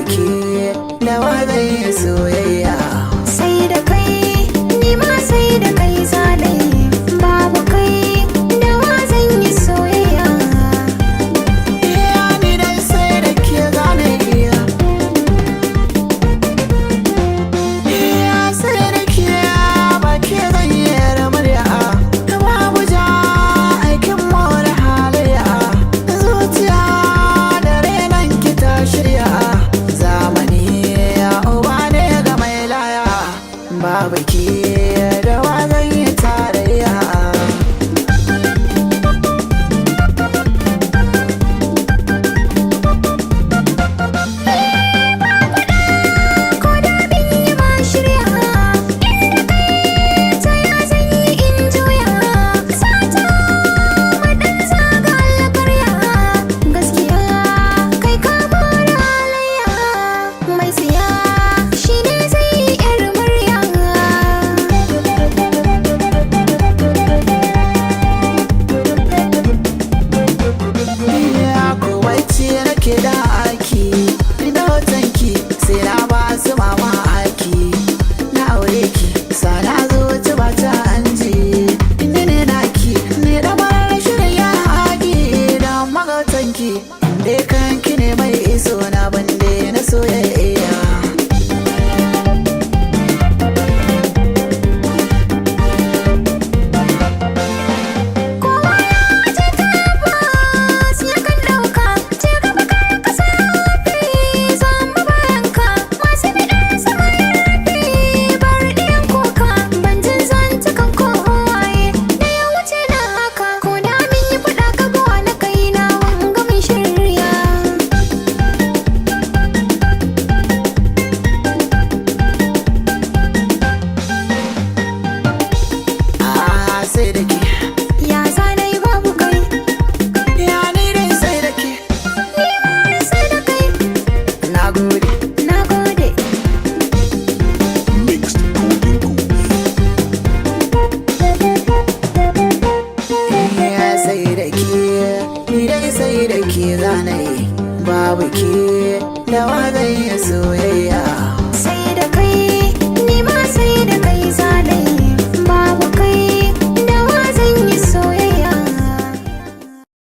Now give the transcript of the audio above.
ke da wa zan yi soyayya? Sai da kai, ni ma sai da kai zalai. Babu kai, da wa zan yi soyayya? Iya, ni dai sai da ke zane iya. Iya, sai da ke ba ke zan yi murya. Babu ja aikin more halayya. Zuciya da renon ki ta shirya. Zamani ya uba ne ga mai laya. Babu ke, da wa zan yi tarayya? Ko da bin yi ma shirya, inda kai ta ya zan yi in juya. Sata maɗan zaga alkarya. Gaskiya kai ka more halayya. Mai siya shi ne zai yi 'yar murya. Iya, kowacce nake da aki da hotonki, sai na ba su mamaki. Na aure ki sana zuci ba ta hanji. Ni ne naki ne da mara shirin ya haƙi da magautanki. Dai kanki ne mai iso na bande na soyayya. Kowa ya ce tabbas ya kan ɗauka, ce gaba kar ka safi zama bayanka. Masu biɗar sama ya rufe bar ɗiyan kuka. Ban jin zantukan kowaye da ya wuce na haka. Ko da min yi faɗa ka buwa na kai na wanga min shirya. Ah, sai da ke. Ya zana yi babu kai? Ya, ni dai sai da ke. Ni ma sai da kai. Na gode. Na gode. Mixed Golden Goose. Iya, sai da ke, ni dai sai da ke zanayi. Babu ke, da wa zan yi soyayya?